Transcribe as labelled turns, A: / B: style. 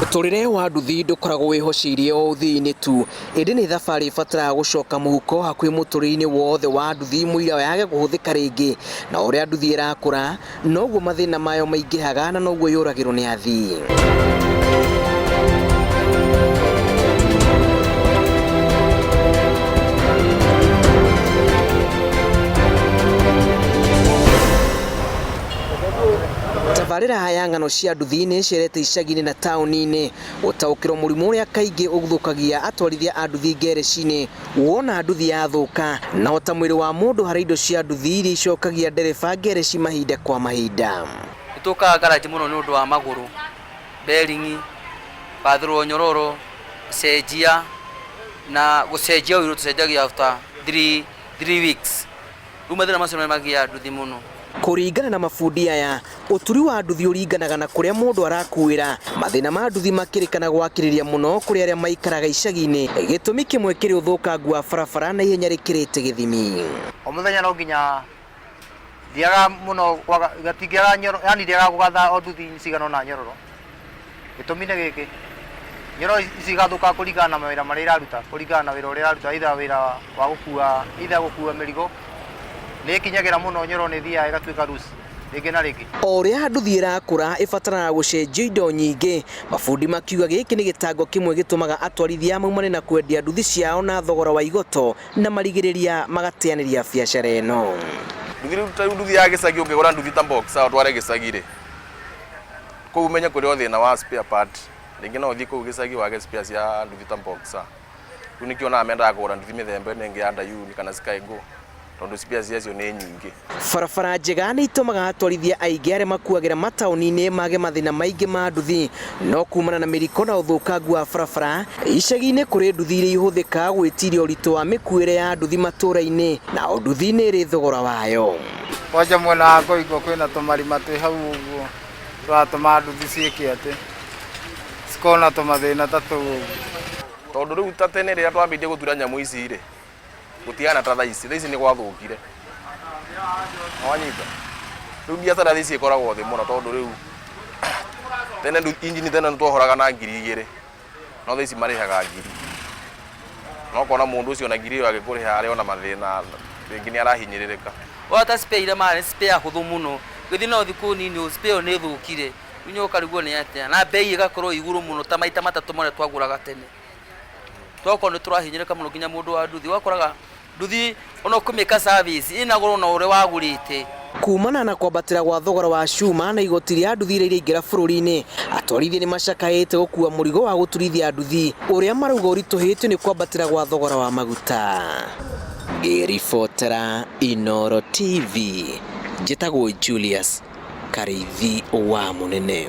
A: Mũtũrĩre wa nduthi ndũkoragwo wĩhoceirie o ũthii-inĩ tu, ĩndĩ nĩ thabarĩ ĩbataraga gũcoka mũhuko hakuhĩ mũtũrĩre-inĩ wothe wa nduthi mũira yage kũhũthĩka rĩngĩ. Na ũrĩa nduthi ĩrakũra, noguo mathĩna mayo maingĩhaga na noguo yũragĩrwo nĩ athii. Tabarĩra ya ng'ano cia nduthi nĩ ĩcerete icagi-inĩ na taũni-inĩ gũtaũkĩrwo mũrimũ ũrĩa kaingĩ ũthũkagia atwarithia a nduthi ngereci-inĩ. Wona nduthi yathũka, na ota mwĩrĩ wa mũndũ harĩ indo cia nduthi iria icokagia ndereba ngereci mahinda kwa mahinda.
B: Nĩ tũkaga garage mũno nĩ ũndũ wa magũrũ, bearing, gathũrwo nyororo, cenjia na gũcenjia ũiro tũcenjagia after 3 weeks. Rĩu mathĩna macio nĩ magiaga nduthi mũno.
A: Kũringana na mabundi aya, ũturi wa nduthi ũringanaga na kũrĩa mũndũ arakuĩra. Mathĩna ma nduthi makĩrĩkana gwakĩrĩria mũno kũrĩ arĩa maikaraga icagi-inĩ, gĩtũmi kĩmwe kĩrĩ ũthũkangu wa barabara na ihenya rĩkĩrĩte gĩthimi.
C: O mũthenya no nginya thiaga mũno kwaga gatingĩaga nyoro yani ndiagaga kũgatha o nduthi cigana ũna nyororo. Gĩtũmi nĩ gĩkĩ, nyororo ici igathũka kũringana na mawĩra marĩa iraruta, kũringana na wĩra ũrĩa iraruta, either wĩra wa gũkua, either gũkua mĩrigo, nĩ ĩkinyagĩra mũno nyororo nĩ ĩthiaga ĩgatuĩka loose rĩngĩ na rĩngĩ.
A: O ũrĩa nduthi ĩrakũra ĩbataraga gũcenjio indo nyingĩ, mabundi makiuga gĩkĩ nĩ gĩtango kĩmwe gĩtũmaga atwarithia maumane na kwendia nduthi ciao na thogora wa igoto na marigĩrĩria magateanĩria biacara ĩno.
D: Nduthi rĩu ta rĩu nduthi ya gĩcagi ũngĩgũra nduthi ta Boxer ũtware gĩcagi rĩ, kũu ũmenye kũrĩ o thĩna wa spare part, rĩngĩ no ũthiĩ kũu gĩcagi wage spare cia nduthi ta Boxer. Rĩu nĩkĩo onaga mendaga kũgũra nduthi mĩthemba ĩno ĩngĩ ya Dayun kana Skygo tondũ spare ciacio nĩ nyingĩ.
A: Barabara njega nĩ itũmaga atwarithia aingĩ arĩa makuagĩra mataũni-inĩ mage mathĩna maingĩ ma nduthi, no kumana na mĩriko na ũthũkangu wa barabara, icagi-inĩ kũrĩ nduthi iria ihũthĩkaga gwĩtiria ũritũ wa mĩkuĩre ya nduthi matũra-inĩ, na o nduthi nĩ ĩrĩ thogora wayo.
E: Kwanja mwena wa Ngoingwa kwĩna tũmarima twĩ hau ũguo tũratũma nduthi ciĩke atĩ cikorwo na tũmathĩna ta tũu ũguo.
D: Tondũ rĩu ta tene rĩrĩa twambĩtie gũtura nyamũ ici rĩ, gũtiana ta thaa ici, thaa ici nĩ gwathũkire. Wanyita? Rĩu biacara thaa ici ĩkoragwo thĩ mũno tondũ rĩu tene injini tene nĩ twohoraga na 2000 no thaa ici marĩhaga ngiri. Na ũkona mũndũ ũcio ona ngiri ĩyo agĩkũrĩha arĩ ona mathĩna, rĩngĩ nĩ arahinyĩrĩrĩka.
B: Wona ta spare iria mara nĩ spare hũthũ mũno, ũgĩthiĩ nayo thikũ nini ũũ spare ĩyo nĩ ĩthũkire, rĩu ũkarigwo nĩ atĩa, na mbei ĩgakorwo ĩ igũrũ mũno ta maita matatũ marĩa twagũraga tene. Tũgakorwo nĩ tũrahinyĩrĩrĩka mũno nginya mũndũ wa nduthi, ũgakoraga nduthi ona ũkũmĩka service ĩna goro na ũrĩa wagũrĩte.
A: Kumana na kwambatĩra gwa thogora wa cuma na igoti rĩa nduthi iria iraingĩra bũrũri-inĩ, atwarithia nĩ macakaĩte gũkua mũrigo wa gũturithia nduthi ũrĩa marauga ũritũhĩtio nĩ kwambatĩra gwa thogora wa maguta. Ngĩribotera Inooro TV, njĩtagwo Julius Karĩithi wa Mũnene.